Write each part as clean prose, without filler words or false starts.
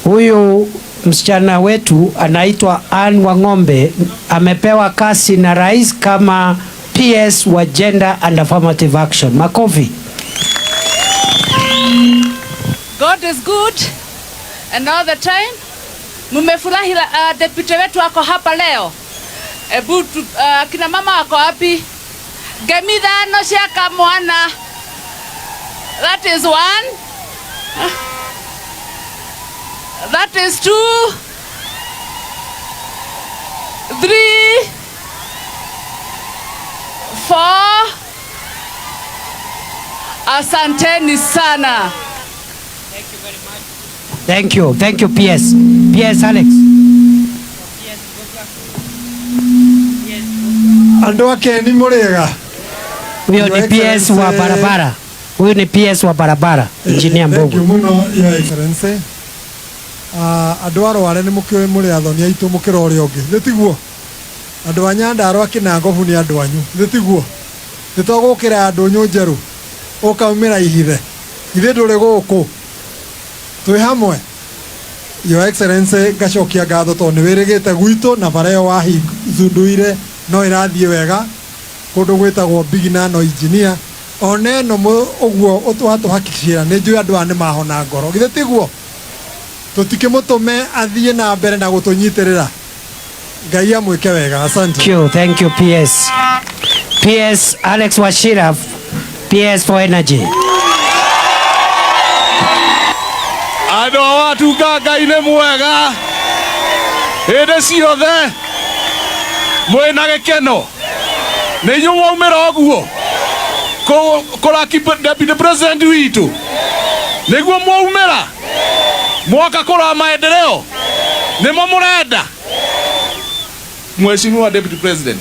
Huyu msichana wetu anaitwa Ann Wang'ombe, amepewa kazi na rais kama PS wa Gender and Affirmative Action. Makofi. God is good and all the time. Mumefurahi deputy wetu wako hapa leo. Ebu kina mama wako wapi? Ngemi thano cia kamwana. That is one. That is two. 3, 4. Asanteni sana. Thank you. Thank you, PS. PS Alex. Andũ ake ni mũrĩega. Huyo ni PS wa barabara. Huyu ni PS wa barabara, Engineer Thank you Mbogo. muno, Your Excellency. Andũ a Rware nĩ mũkĩũĩ mũrĩ athoni aitũ mũkĩra ũrĩa ũngĩ, nĩ tiguo? Andũ a Nyandarũa Kĩnangobu nĩ andũ anyu, nĩ tiguo? Nĩ twagũkĩra ndũnyũ njerũ ũkaumĩra ihithe, ithuĩ ndũrĩ gũkũ, twĩ hamwe. Your Excellency, ngacokia ngatho tondũ nĩ wĩrĩgĩte gwitũ na bara ĩyo wahithunduire no ĩrathiĩ wega kũndũ gwĩtagwo Bigina no engineer ona ĩno ũguo watũhakikicĩra nĩ njũĩ andũ aya nĩ mahona ngoro, githĩ tiguo? Tũtikĩmũtũme athiĩ na mbere na gũtũnyitĩrĩra. Ngai amwĩke wega. Asante. Thank you, thank you PS. PS Alex Wachira, PS for Energy. Andũ a Watunga Ngai nĩ mwega hĩndĩ ciothe, mwĩna gĩkeno nĩ inyuĩ mwaumĩra ũguo kũraki deputy president witũ, nĩguo mwaumĩra mwoka kũrora maendeleo nĩmo mũrenda. Mheshimiwa Deputy President,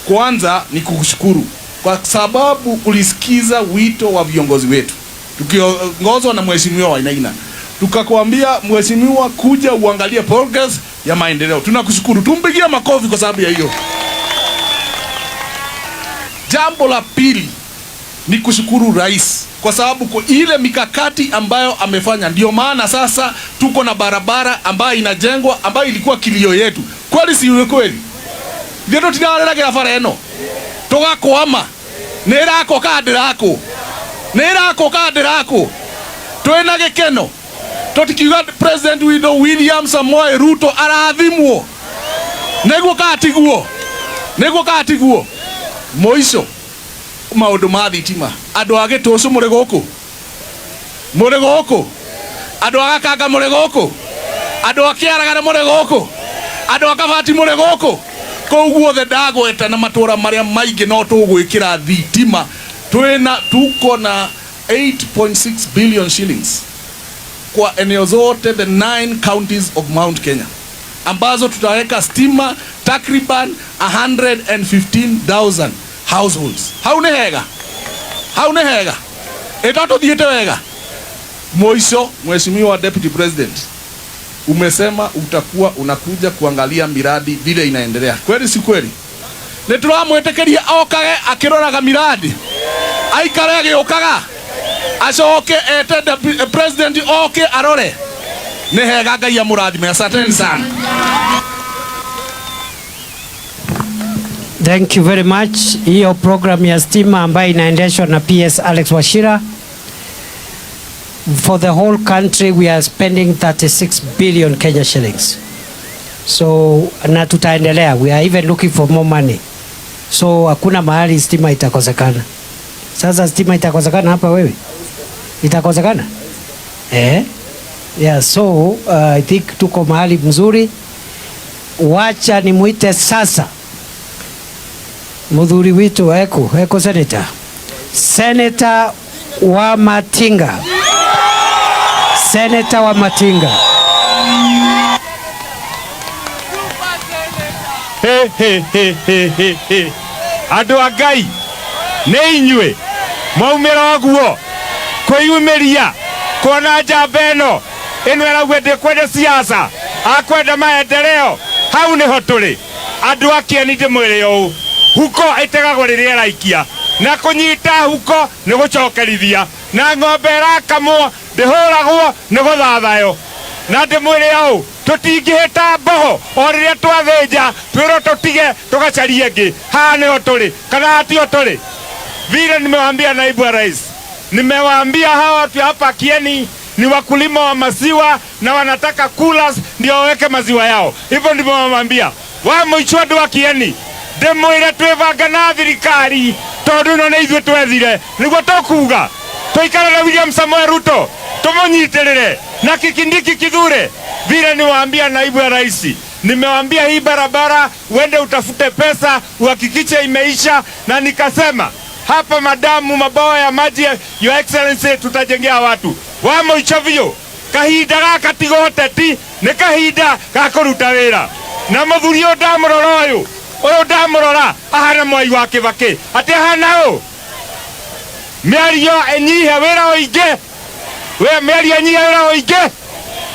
kwanza ni kukushukuru kwa sababu ulisikiza wito wa viongozi wetu tukiongozwa na Mheshimiwa Wainaina, tukakwambia mheshimiwa, kuja uangalie progress ya maendeleo. Tunakushukuru, tumpigie makofi kwa sababu ya hiyo. Jambo la pili ni kushukuru rais kwa sababu kwa ile mikakati ambayo amefanya, ndio maana sasa tuko na barabara ambayo inajengwa ambayo ilikuwa kilio yetu. Kweli si kweli? Ndio tutirareragira bara eno tugakwama, nĩ ĩrakwo kana ndĩrakwo? Nĩ ĩrakwo kana ndĩrakwo? Twĩna gĩkeno tũtikiuga President witũ William Samoei Ruto arathimwo, nĩguo kana tiguo? Nĩguo kana tiguo? Mũico maũndũ ma thitima, andũ a Gĩtũcũ mũrĩ gũkũ, mũrĩ gũkũ, andũ a Gakanga mũrĩ gũkũ, andũ a Kĩaragana mũrĩ gũkũ, andũ a Kabati mũrĩ gũkũ. Kũu guothe ndagweta na matũra marĩa maingĩ no tũgwĩkĩra thitima. Twĩna tuko na 8.6 billion shillings kwa eneo zote the 9 counties of Mount Kenya ambazo tutaweka stima takriban 115,000 households. Hau nĩ hega? Hau nĩ hega? Ĩto tũthiĩte wega? Mwisho, Mheshimiwa Deputy President, umesema utakuwa unakuja kuangalia miradi vile inaendelea. Kweli si kweli? Nĩ tũramwĩtĩkĩria okage akĩroraga miradi, aikare agĩũkaga, acoke ete president oke arore. Nĩ hega, Ngai amũrathime. Asanteni sana. Thank you very much. Hiyo program ya stima ambayo inaendeshwa na PS Alex Wachira, for the whole country we are spending 36 billion Kenya shillings. So na tutaendelea, we are even looking for more money. So hakuna mahali stima itakosekana. Sasa stima itakosekana hapa wewe? Itakosekana? Yeah, so I think tuko mahali mzuri. Wacha nimuite sasa muthuri witu eko senator. Senator wa Matinga. Senator wa Matinga. He, he, he, he, he, he. Andũ a Ngai, nĩ inyuĩ mwaumĩra ũguo kwĩyumĩria kuona njamba ĩno ĩno ĩrauga ndĩkwenda siasa, akwenda maendeleo. Hau nĩho tũrĩ. Andũ a Kĩeni ndĩmwĩre ũũ, huko ĩtegagwo rĩrĩa ĩraikia, na kũnyita huko nĩ gũcokerithia, na ng'ombe ĩrakamwo ndĩhũragwo nĩ gũthathayo. Na ndĩmwĩre ũũ, tũtingĩhĩta mboho o rĩrĩa twathĩnja twĩrwo tũtige tũgacarie ĩngĩ. Haha nĩho tũrĩ kana hatio tũrĩ? Vile nimewaambia naibu wa rais, nimewaambia hawa watu hapa Kieni ni wakulima wa maziwa na wanataka coolers ndio waweke maziwa yao. Hivyo ndivyo wamewaambia. Wa mũico andũ a Kieni, ndĩmwĩre twĩbanga na thirikari tondũ ĩno nĩ ithuĩ twethire, nĩguo tũkuga tũikare na William Samoei Ruto tũmũnyitĩrĩre na Kindiki Kithure. Vile niwaambia naibu ya rais, nimewaambia hii barabara uende utafute pesa uhakikishe imeisha, na nikasema hapa madamu mabawa ya maji, Your Excellency, tutajengea watu wa mũico biũ. Kahinda gaka ti goteti, nĩ kahinda ga kũruta wĩra. Na mũthuri ũyũ ndamũrora, ũyũ ndamũrora ahana Mwai wa Kĩbakĩ, atĩ ahana ũ mĩario ĩnyihe wĩra ũingĩ, we mĩario ĩnyihe wĩra ũingĩ.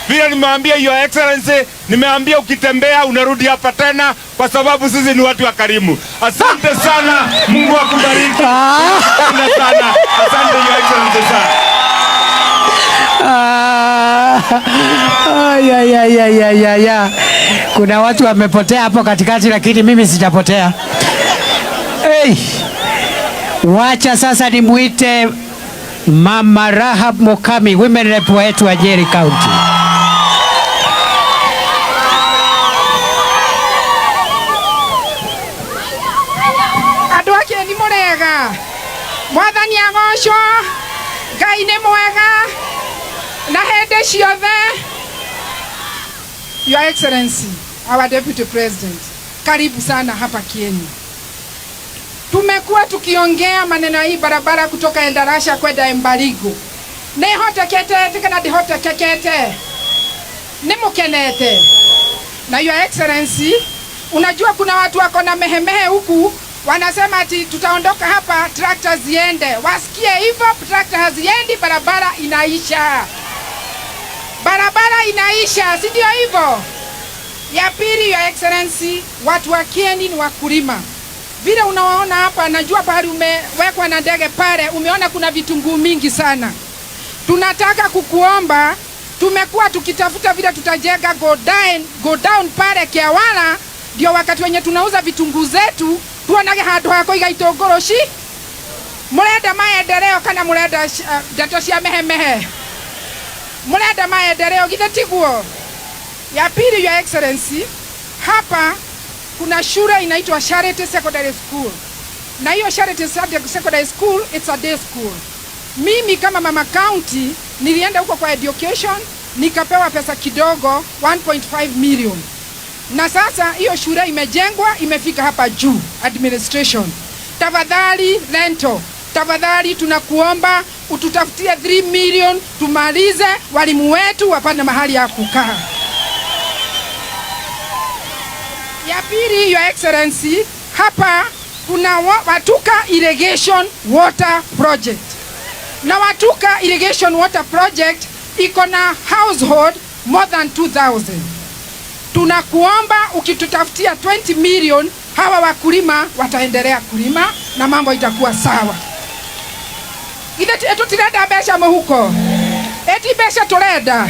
Vile nimeambia Your Excellency, nimeambia ukitembea unarudi hapa tena, kwa sababu sisi ni watu wakarimu. Asante sana, Mungu akubariki. Asante sana, asante Your Excellency sana. Ah, ay, ay, ay, ay, ay, ay, ay. Kuna watu wamepotea hapo katikati, lakini mimi sijapotea. Hey, wacha sasa nimuite Mama Rahab Mukami, women rep wetu wa Nyeri County. Andũ a Kieni mũrega, Mwathani agocwo, Ngai nĩ mwega na hĩndĩ ciothe. Your Excellency, our Deputy President, karibu sana hapa Kieni. Tumekuwa tukiongea maneno ya hii barabara kutoka Endarasha kwenda Embarigo. Nĩhotekete kana ndĩhotekekete? Nĩmũkenete? Na Your Excellency, unajua kuna watu wako na mehemehe huku wanasema ati tutaondoka hapa tractor ziende. Wasikie hivyo, tractor haziendi, barabara inaisha. Barabara inaisha, si ndio hivyo? Ya pili, Your Excellency, watu wa Kieni ni wakulima. Vile unawaona hapa, najua pahali umewekwa na ndege pale, umeona kuna vitunguu mingi sana. Tunataka kukuomba, tumekuwa tukitafuta vile tutajenga go down pale Kiawala, ndio wakati wenye tunauza vitunguu zetu tuonage handu ha kuiga itũngũrũ ci. Mũrenda maendeleo kana mũrenda ndeto cia mehemehe? Mũrenda maendeleo, githĩ tiguo? Ya pili, Your Excellency, hapa kuna shule inaitwa Charity Secondary School, na hiyo Charity Secondary School, it's a day school. Mimi kama mama county nilienda huko kwa education nikapewa pesa kidogo 1.5 million, na sasa hiyo shule imejengwa, imefika hapa juu administration. Tafadhali Lento, tafadhali tunakuomba ututafutie 3 million tumalize, walimu wetu wapate mahali ya kukaa. Ya pili, Your Excellency, hapa kuna Watuka Irrigation Water Project. Na Watuka Irrigation Water Project iko na household more than 2000. Tunakuomba ukitutafutia 20 million, hawa wakulima wataendelea kulima na mambo itakuwa sawa. Ithe tutirenda mbeca mũhuko, eti mbeca tũrenda.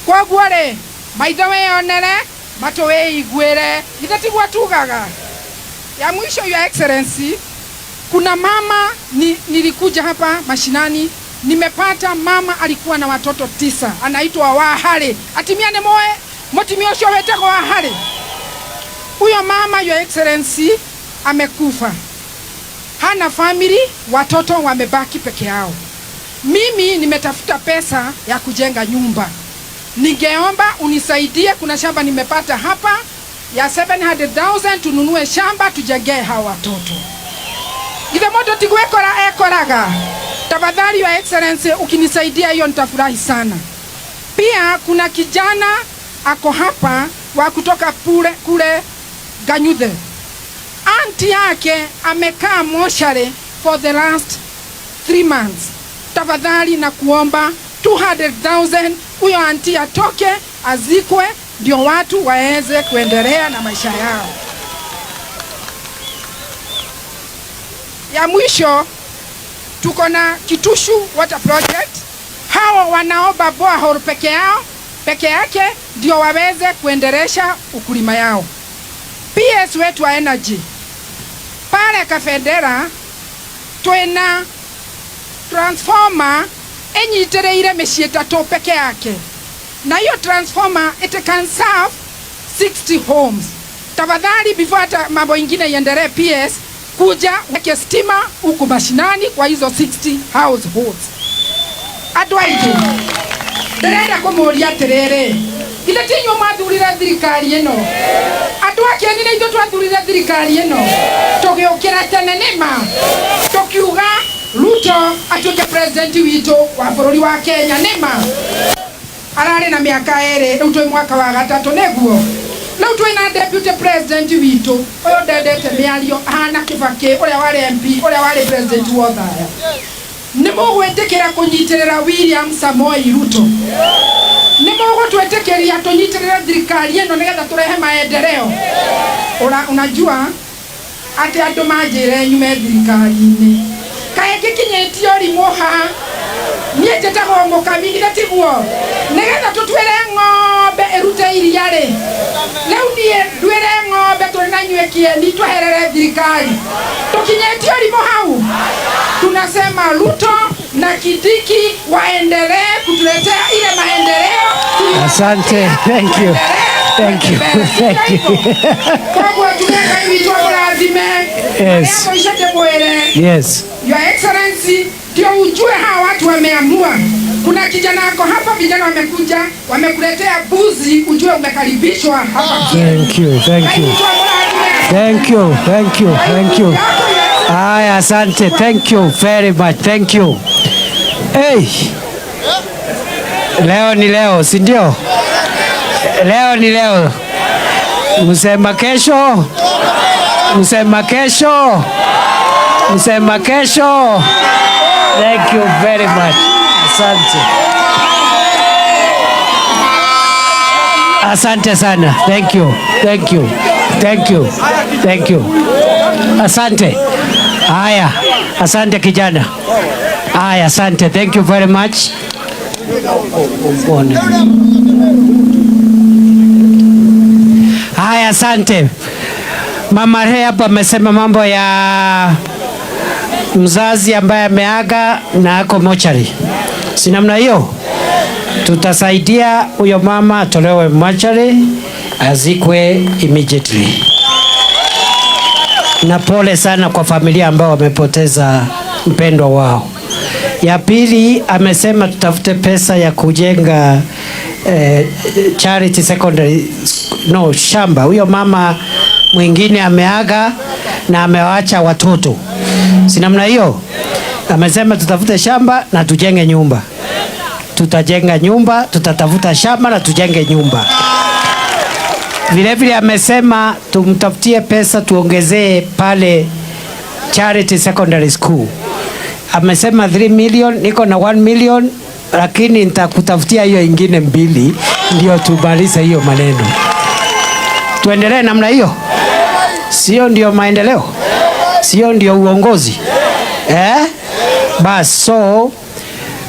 Koguo rĩ, maitho wĩyonere, matũ wĩiguĩre, ithe tiguo tugaga? Ya mwisho, Your Excellency, kuna mama nilikuja hapa mashinani, nimepata mama alikuwa na watoto 9, anaitwa Wahare. Atimia nĩ moe mũtumia ũcio wĩtagwo Wahare. Huyo mama, Your Excellency, amekufa, hana family, watoto wamebaki peke yao. Mimi nimetafuta pesa ya kujenga nyumba, ningeomba unisaidie. Kuna shamba nimepata hapa ya 700,000, tununue shamba tujengee hawa watoto. Ithe mũndũ ti gwĩkora ekoraga. Tafadhali Your Excellency, ukinisaidia hiyo nitafurahi sana. Pia kuna kijana ako hapa wa kutoka pule, kule Ganyuthe. Auntie yake amekaa moshare for the last 3 months. Tafadhali na kuomba 200,000 huyo auntie atoke azikwe, ndio watu waweze kuendelea na maisha yao. Ya mwisho, tuko na Kitushu Water Project. Hawa wanaomba borehole peke yao. peke yake ndio waweze kuendelesha ukulima yao. PS wetu wa energy pale Kabendera twina transformer enyitereire mĩciĩ ĩtatũ peke yake, na hiyo transformer it can serve 60 homes. Tafadhali, before hata mambo ingine iendelee, PS, kuja weke stima huku mashinani kwa hizo 60 households. Andũ aitũ, ndĩrenda kũmũria atĩrĩrĩ, ithe ti inyuĩ mwathurire thirikari ĩno? Andũ a Kĩeni, nĩ ithuĩ twathurire thirikari ĩno, tũgĩũkĩra tene nĩma tũkiuga Ruto atuĩke president witũ wa bũrũri wa Kenya. Nĩma ararĩ na mĩaka 2, rĩu twĩ mwaka wa gatatũ. Nĩguo rĩu twĩna deputy president witũ ũyũ ndendete mĩario, ahana Kĩbakĩ ũrĩa warĩ MP, ũrĩa warĩ president wa Othaya. Nĩ mũgwĩtĩkĩra kũnyitĩrĩra William Samoei Ruto? Nĩ mũgũtwĩtĩkĩria tũnyitĩrĩre thirikari ĩno nĩgetha tũrehe maendeleo? Ura, unajua atĩ andũ manjĩre nyume thirikari-inĩ, kaĩ ngĩkinyĩtie ũrimũ ha? Niĩ njĩtagwo mũkami, githĩ tiguo? Nĩgetha tũtuĩre ng'ombe ĩrute iria rĩ, rĩu niĩ nduĩre ng'ombe tũrĩ na inyuĩ Kĩeni tweherere thirikari? Tũkinyĩtie ũrimũ hau? Tunasema Ruto na Kindiki waendelee kutuletea ile maendeleo. Asante, thank you. Thank you. Thank you. Koguo tuge Ngai witũ amũrathime. Yes. Arĩa mũico ndĩmwĩre, Yes. Your Excellency, ndio ujue hawa watu wameamua. Kuna kijana ako hapa, vijana wamekuja, wamekuletea buzi, ujue umekaribishwa hapa. Thank you. Thank you. Thank you. Thank you. Thank you. Haya, asante. Thank you very much. Thank you. Hey. Leo ni leo, si ndio? Leo ni leo. Msema kesho. Msema kesho. Msema kesho. Thank you very much. Asante. Asante sana. Thank you. Thank you. Thank you. Thank you. Asante. Haya. Asante kijana. Haya, asante. Thank you very much. Haya, asante. Mama Ree hapa amesema mambo ya mzazi ambaye ameaga na ako mochari. Si namna hiyo? Tutasaidia huyo mama atolewe mochari, azikwe immediately. Na pole sana kwa familia ambao wamepoteza mpendwa wao. Ya pili amesema tutafute pesa ya kujenga Charity Secondary, no, shamba. Huyo mama mwingine ameaga na amewacha watoto. Si namna hiyo? Amesema tutafute shamba na tujenge nyumba. Tutajenga nyumba, tutatafuta shamba na tujenge nyumba. Vile vile amesema tumtafutie pesa tuongezee pale Charity Secondary School. Amesema 3 million, niko na 1 million, lakini nitakutafutia hiyo ingine 2 ndio tumalize hiyo maneno. Tuendelee namna hiyo? Sio ndio maendeleo? Sio ndio uongozi? Eh? Bas, so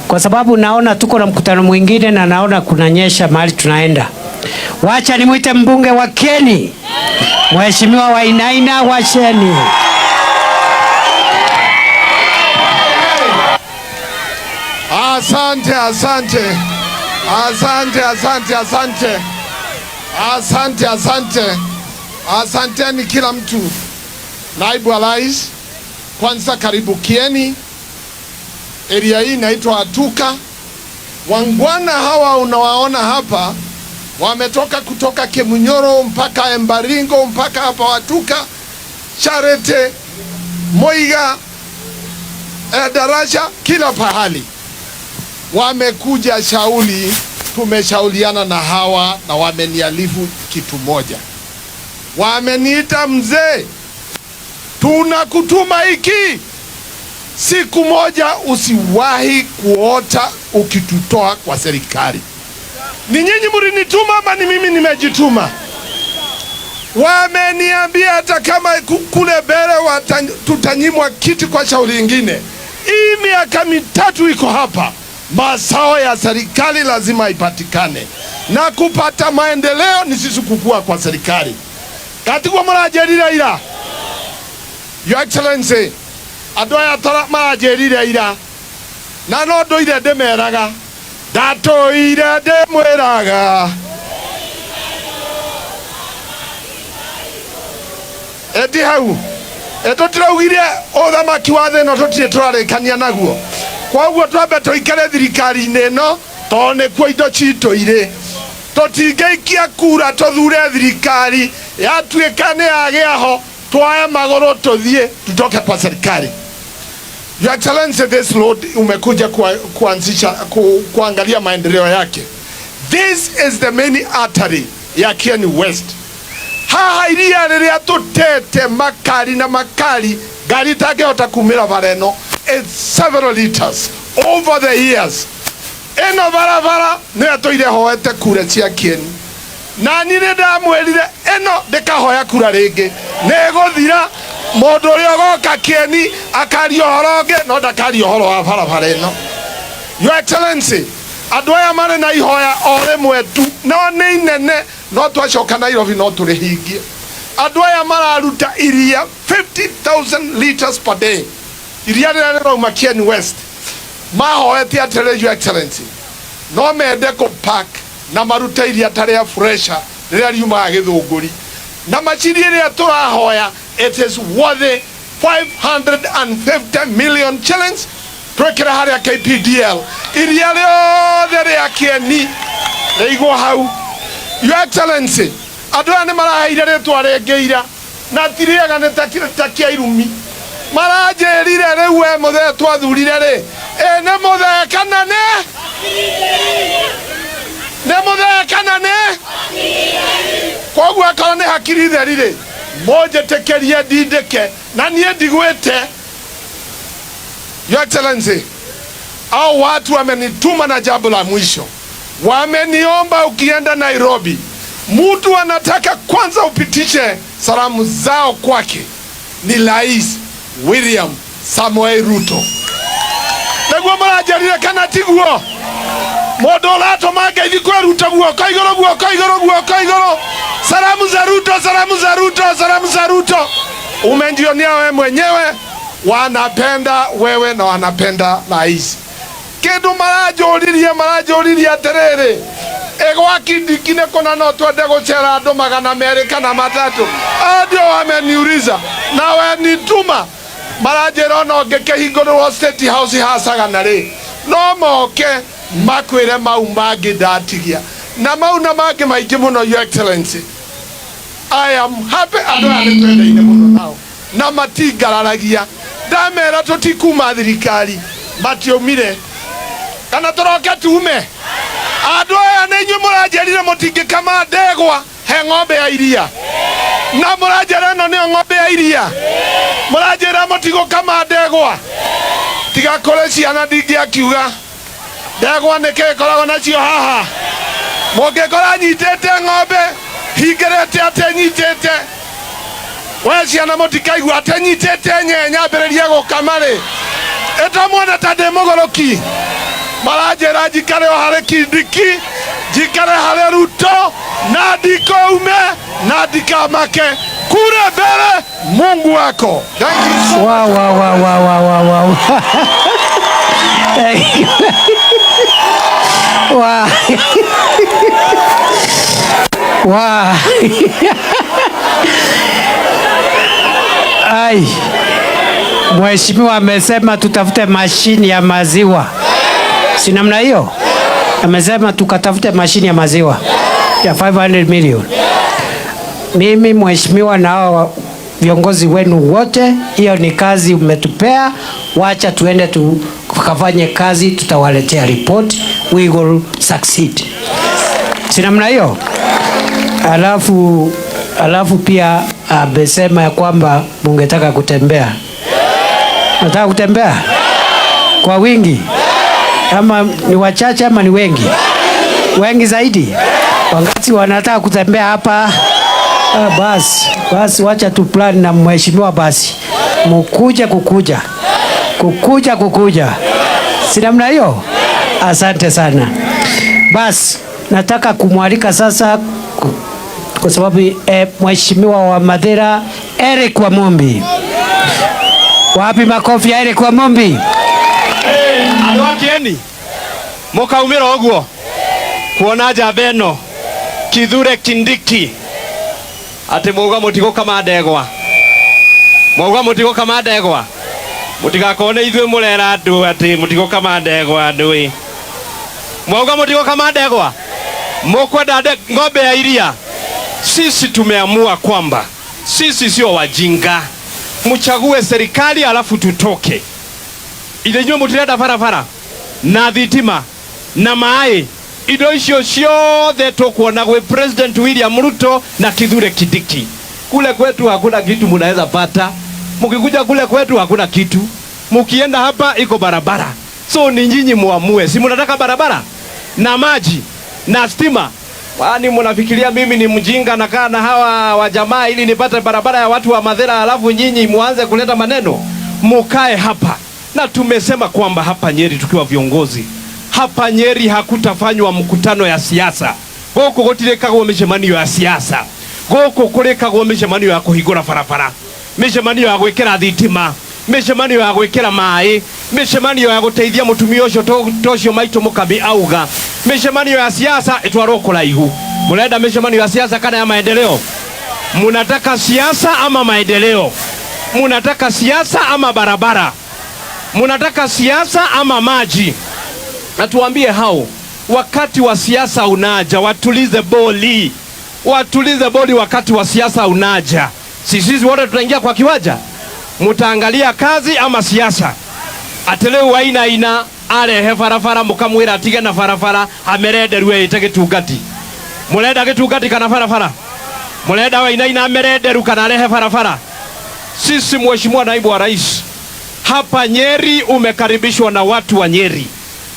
kwa sababu naona tuko na mkutano mwingine na naona kunanyesha mahali tunaenda. Wacha nimuite mbunge wa Kieni, Mheshimiwa Wainaina Wacheni. Asante, asante. Asante, asante, asante. Asante, asante. Asanteni kila mtu. Naibu wa Rais, kwanza karibu Kieni. Area hii inaitwa Atuka. Wangwana hawa unawaona hapa wametoka kutoka Kemunyoro mpaka Embaringo mpaka hapa Watuka, Charete, Moiga, Darasha, kila pahali wamekuja shauli. Tumeshauliana na hawa na wamenialifu kitu moja. Wameniita mzee, tunakutuma hiki, siku moja usiwahi kuota ukitutoa kwa serikali. Ni nyinyi mlinituma ama ni mimi nimejituma? Wameniambia hata kama kule mbele tutanyimwa kiti kwa shauri nyingine, hii miaka 3 iko hapa, mazao ya serikali lazima ipatikane. Na kupata maendeleo ni sisi kukua kwa serikali. Katiguo mũranjĩrire ira? Your Excellency, andũ aya maranjĩrire ira na no ndũire ndĩmeraga, ndatũire ndĩmwĩraga ĩndi hau tũtiraugire ũthamaki wa thĩ ĩno tũtirĩ tũrarĩkania naguo. Koguo twambe tũikare thirikari-inĩ ĩno tondũ nĩkuo indo citũ irĩ. Tũtingĩikia kura tũthure thirikari yatuĩka nĩ yagĩa ho twae magũrũ tũthiĩ tutoke kwa serikali. Your Excellency, this road umekuja kuanzisha kuangalia maendeleo yake. This is the main artery ya Kieni West. Haha iria rĩrĩa tũtete makari na makari ngari itangĩhota kumĩra bara ĩno, it's several liters over the years. Ĩno barabara nĩyo tũire hoete kura cia Kieni, na niĩ nĩ ndamwĩrire ĩno ndĩkahoya kura rĩngĩ, nĩ ĩgũthira. Mũndũ ũrĩa ũgoka Kieni akaria ũhoro ũngĩ no ndakaria ũhoro wa barabara ĩno. Your Excellency, andũ aya marĩ na ihoya o rĩmwe tu, no nĩ inene, no twacoka Nairobi no tũrĩhingie. Andũ aya mararuta iria 50,000 liters per day, iria rĩrĩa rĩrauma Kieni West. Mahoete atĩrĩ, Your Excellency, no mende kũ pack na marute iria ta rĩa fresha rĩrĩa riumaga Gĩthũngũri na macini ĩrĩa tũrahoya, it is worth 550 million shillings. Twĩkĩre harĩa KPDL, iria rĩothe rĩa Kieni rĩigwo hau. Your Excellency, andũ aya nĩ maraheire rĩtwa rĩngĩ ira na ti rĩega, nĩ ta kĩa irumi. Maranjĩrire rĩu we mũthee twathurire rĩ, ĩ nĩ mũthee kana nĩ mũthee kana nĩ koguo akorwo nĩ hakiri theri rĩ, mũnjĩtĩkĩrie ndindĩke na niĩ ndigwĩte. Your Excellency, au watu wamenituma na jambo la mwisho, wameniomba ukienda Nairobi, mtu anataka kwanza upitishe salamu zao kwake ni Rais William Samoei Ruto. Nĩguo mũranjĩrire kana tiguo? Mũndũ ũratũma ngeithi kwĩ Ruto, guoko igũrũ, guoko igũrũ, guoko igũrũ. Salamu za Ruto, salamu za Ruto, salamu za Ruto. Umejionea wewe mwenyewe, wanapenda wewe na wanapenda rais. Kĩndũ maranjũririe atĩrĩrĩ, ĩgwa Kindiki nĩ kũna no twende gũcera andũ 200 kana 300. Ndio wameniuliza na wenituma maranjĩra ona ũngĩkĩhingũrĩrwo State House hacagana rĩ, no moke makwĩre mau mangĩ ndatigia na mau na mangĩ maingĩ mũno. Your Excellency, I am happy. Andũ aya nĩ twendaine mũno nao na matingararagia. Ndamera tũtikuma thirikari matiaumire, kana tũroke tume. Andũ aya nĩ inyuĩ mũranjĩrire mũtingĩkama ndegwa he ng'ombe ya iria, na mũranjĩra ĩno nĩyo ng'ombe ya iria. Mũranjĩra mũtigũkama ndegwa, tiga kũrĩ ciana ndingĩakiuga ndegwa nĩkĩ ĩkoragwo nacio haha. Mũngĩkora nyitĩte ng'ombe hingĩrĩte atĩ nyitĩte we ciana, mũtikaigua atĩ nyitĩte nyenya ambĩrĩrie gũkama rĩ, ĩtamwona ta ndĩ mũgũrũki. Maranjĩra njikare o harĩ Kindiki, njikare harĩ Ruto na ndikaume na ndikamake kule mbele. Mungu wako. Thank you so Wow. Thank you. Wow. Wow. Ai. Mheshimiwa amesema tutafute mashini ya maziwa. Si namna hiyo? Amesema tukatafute mashini ya maziwa ya 500 million. Mimi mheshimiwa na hao viongozi wenu wote, hiyo ni kazi umetupea, wacha tuende tukafanye kazi, tutawaletea report, we will succeed. Si namna hiyo? Alafu pia amesema ya kwamba mungetaka kutembea. Nataka kutembea kwa wingi, ama ni wachache ama ni wengi? Wengi zaidi. Wangapi wanataka kutembea hapa? Ah, basi basi, wacha tu plan na mheshimiwa basi, mukuje kukuja kukuja kukuja, si namna hiyo? Asante sana. Basi Nataka kumwalika sasa kwa sababu Mheshimiwa wa Mathira Eric Wamumbi. Wapi makofi ya Eric Wamumbi? Andũ a Kieni mũkaumĩra ũguo kuona njamba ĩno Kithure Kindiki atĩ mwauga mũtigũkama ndegwa, mwauga mũtigũkama ndegwa, mũtigakorwo nĩ ithuĩ mũrera andũ atĩ mũtigũkama ndegwa andũ ĩ. Mwauga mũtigũkama ndegwa, mũkwenda ng'ombe ya iria. Sisi tumeamua kwamba sisi sio wajinga, mchague serikali alafu tutoke. Ile inyuĩ mũtirenda barabara na thitima na maĩ, indo icio ciothe tukuona gwĩ President William Ruto na Kithure Kindiki. Kule kwetu hakuna kitu munaweza pata. Mukikuja kule kwetu hakuna kitu, mukienda hapa iko barabara. So ni nyinyi muamue, si munataka barabara na maji na stima? Kwani munafikiria mimi ni mjinga nakaa na hawa wa jamaa ili nipate barabara ya watu wa Mathira, alafu nyinyi muanze kuleta maneno? Mukae hapa. Na tumesema kwamba hapa Nyeri tukiwa viongozi, hapa Nyeri hakutafanywa mkutano ya siasa. Gũkũ gũtirĩkagwo mĩcemanio ya siasa. Gũkũ kũrĩkagwo mĩcemanio ya kũhingũra barabara, mĩcemanio ya gwĩkĩra thitima, mĩcemanio ya gwĩkĩra maĩ, mĩcemanio ya gũteithia mũtumia ũcio tocio maitũ Mũkami auga. Mĩcemanio ya siasa ĩtwarwo kũraihu. Mũrenda mĩcemanio ya siasa kana ya maendeleo? Munataka siasa ama maendeleo? Munataka siasa ama barabara? Munataka siasa ama maji? Na tuambie hao, wakati wa siasa unaja, watulize boli. Watulize boli wakati wa siasa unaja. Sisi wote tutaingia kwa kiwanja. Mutaangalia kazi ama siasa? Atileu Wainaina arehe barabara mukamwira atige na barabara amerenderwe ite gitungati. Murenda gitungati kana barabara? Murenda Wainaina amerenderu kana arehe barabara? Sisi Mheshimiwa Naibu wa Rais, hapa Nyeri umekaribishwa na watu wa Nyeri,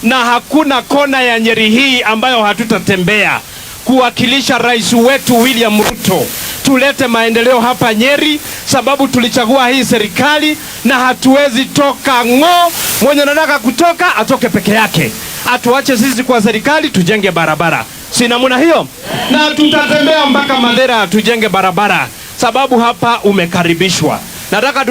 na hakuna kona ya Nyeri hii ambayo hatutatembea kuwakilisha rais wetu William Ruto. Tulete maendeleo hapa Nyeri, sababu tulichagua hii serikali na hatuwezi toka ng'o. Mwenye anataka kutoka atoke peke yake, atuache sisi kwa serikali tujenge barabara. Si namna hiyo? Na tutatembea mpaka Mathira tujenge barabara, sababu hapa umekaribishwa. Nataka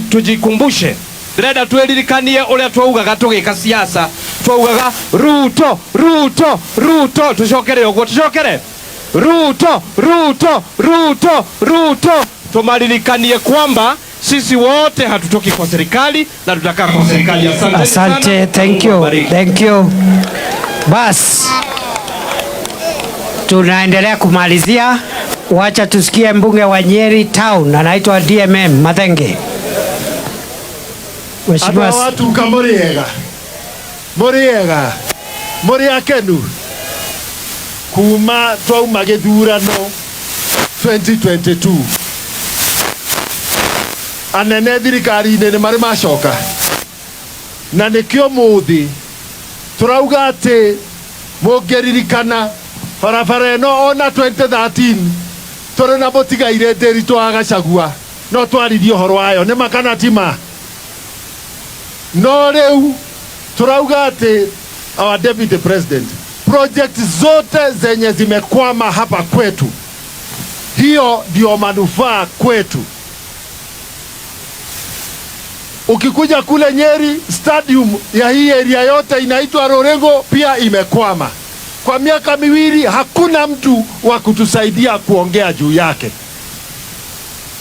tujikumbushe, ndĩrenda twĩririkanie ũrĩa twaugaga tũgĩka siasa. Twaugaga Ruto, Ruto, Ruto. Tucokere ũguo, tucokere Ruto, Ruto, Ruto, Ruto. Tumaririkanie kwamba sisi wote hatutoki kwa serikali na tutakaa kwa serikali. Asante Asante, sana. thank you. Mungu awabariki. Thank you. Bas, tunaendelea kumalizia. Wacha tusikie mbunge wa Nyeri Town anaitwa DMM Mathenge. Mheshimiwa Andũ a watuka mũrĩ ega, mũrĩ ega, mũrĩ akenu. Kuma twauma gĩthurano 2022, anene thirikari-inĩ nĩ marĩ macoka, na nĩkĩo mũthĩ tũrauga atĩ mũngĩririkana barabara ĩno ona 2013 tũrĩ na mũtigairĩ Ndĩritũ wa Gachagua no twaririe ũhoro wayo, nĩ ma kana ti ma? No rĩu tũrauga atĩ our deputy president, project zote zenye zimekwama hapa kwetu, hiyo ndio manufaa kwetu. Ukikuja kule Nyeri, stadium ya hii area yote inaitwa Rorengo pia imekwama. Kwa miaka miwili hakuna mtu wa kutusaidia kuongea juu yake.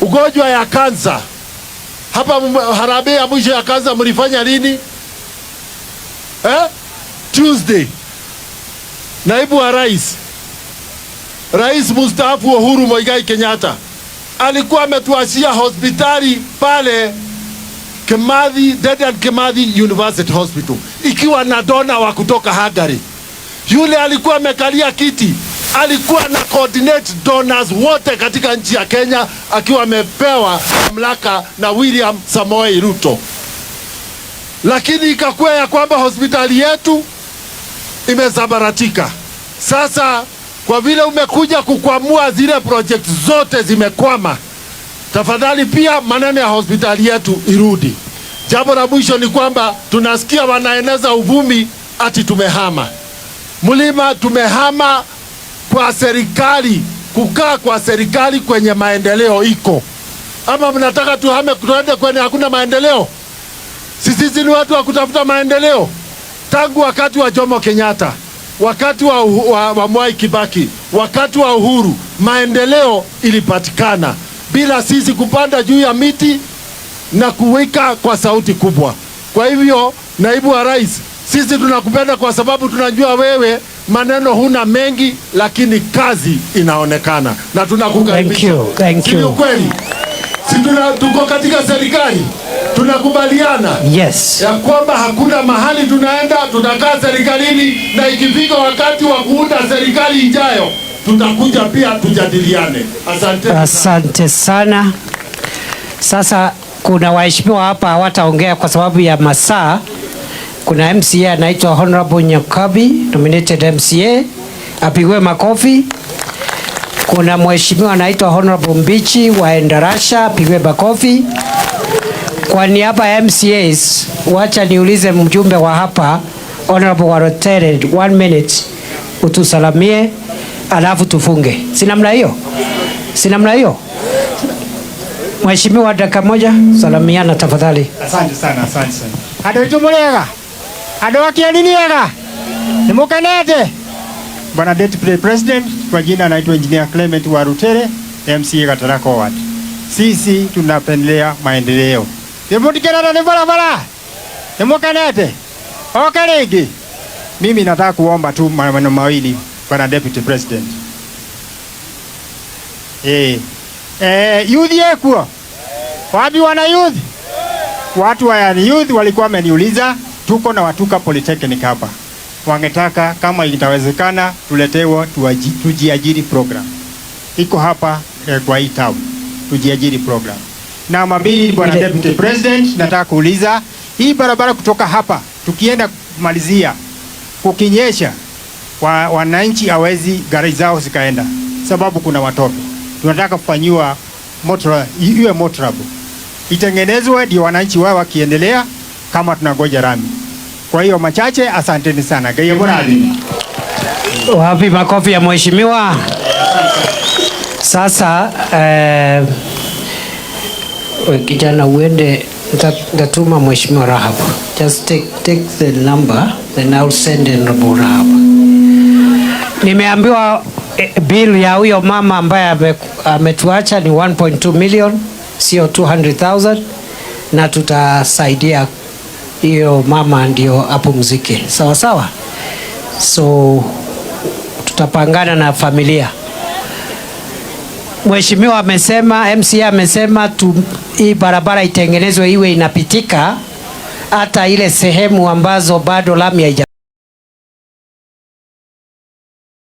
Ugonjwa ya kansa hapa, harambee ya mwisho ya kansa mlifanya lini? Tuesday. Naibu wa Rais, Rais mustaafu Uhuru Muigai Kenyatta alikuwa ametuachia hospitali pale Kimathi, Dedan Kimathi University Hospital, ikiwa na dona wa kutoka Hungary. Yule alikuwa amekalia kiti, alikuwa na coordinate donors wote katika nchi ya Kenya, akiwa amepewa mamlaka na William Samoei Ruto. Lakini ikakuwa ya kwamba hospitali yetu imesambaratika. Sasa kwa vile umekuja kukwamua zile project zote zimekwama, tafadhali pia maneno ya hospitali yetu irudi. Jambo la mwisho ni kwamba tunasikia wanaeneza uvumi ati tumehama. Mlima tumehama kwa serikali, kukaa kwa serikali kwenye maendeleo iko, ama mnataka tuhame tuende kwenye hakuna maendeleo? Sisi ni watu wa kutafuta maendeleo. Tangu wakati wa Jomo Kenyatta, wakati wa Mwai Kibaki, wakati wa Uhuru, maendeleo ilipatikana bila sisi kupanda juu ya miti na kuwika kwa sauti kubwa. Kwa hivyo, naibu wa rais, sisi tunakupenda kwa sababu tunajua wewe maneno huna mengi, lakini kazi inaonekana na tunakukaribisha. Thank you, thank Si ni you. ukweli? Si tuko katika serikali, tunakubaliana Yes. ya kwamba hakuna mahali tunaenda, tutakaa serikalini, na ikifika wakati wa kuunda serikali ijayo tutakuja pia tujadiliane. Asante. Asante sana. Sasa kuna waheshimiwa hapa hawataongea kwa sababu ya masaa. Kuna MCA anaitwa Honorable Nyokabi, nominated MCA, apigwe makofi. Kuna mheshimiwa anaitwa Honorable Mbichi wa Endarasha, apigwe makofi. Kwa niaba ya MCAs, wacha niulize mjumbe wa hapa Honorable Warutere, one minute utusalamie, alafu tufunge. Si namna hiyo? Si namna hiyo? Mheshimiwa, dakika moja, salamiana tafadhali. Asante sana, asante sana. Andũ aitũ mũrĩega, andũ a Kieni nĩ ega, nĩ mũkenete? Bwana Deputy President, kwa jina naitwa Engineer Clement Warutere, MCA Gataraka Ward. Sisi tunapendelea maendeleo. Nĩ nĩ barabara? Nĩ mũkenete? Oka rĩngĩ. Mimi nataka kuomba tu maneno mawili, Bwana Deputy President. Youth yekuo? Wapi wana youth? Watu wa youth walikuwa wameniuliza, tuko na Watuka Polytechnic hapa, wangetaka kama itawezekana tuletewe tujiajiri program iko hapa kwa hii town, tujiajiri program. Namba mbili, bwana Deputy President, nataka kuuliza hii barabara kutoka hapa tukienda kumalizia, kukinyesha wananchi hawezi gari zao zikaenda, sababu kuna matope. Tunataka kufanyiwa motor, iwe motorable itengenezwe ndio wananchi wao wakiendelea kama tunangoja rami. Kwa hiyo machache, asanteni sana. Ngai amũrathime. Wapi makofi ya mheshimiwa? Sasa we kijana uende, nitatuma mheshimiwa Rahab. Just take the number then I'll send Honorable Rahab. Nimeambiwa bill ya huyo mama ambaye ametuacha ni 1.2 million, sio 200,000, na tutasaidia hiyo mama ndio apumzike. Sawa sawa. So tutapangana na familia. Mheshimiwa amesema, MCA amesema hii barabara itengenezwe iwe inapitika hata ile sehemu ambazo bado lami haija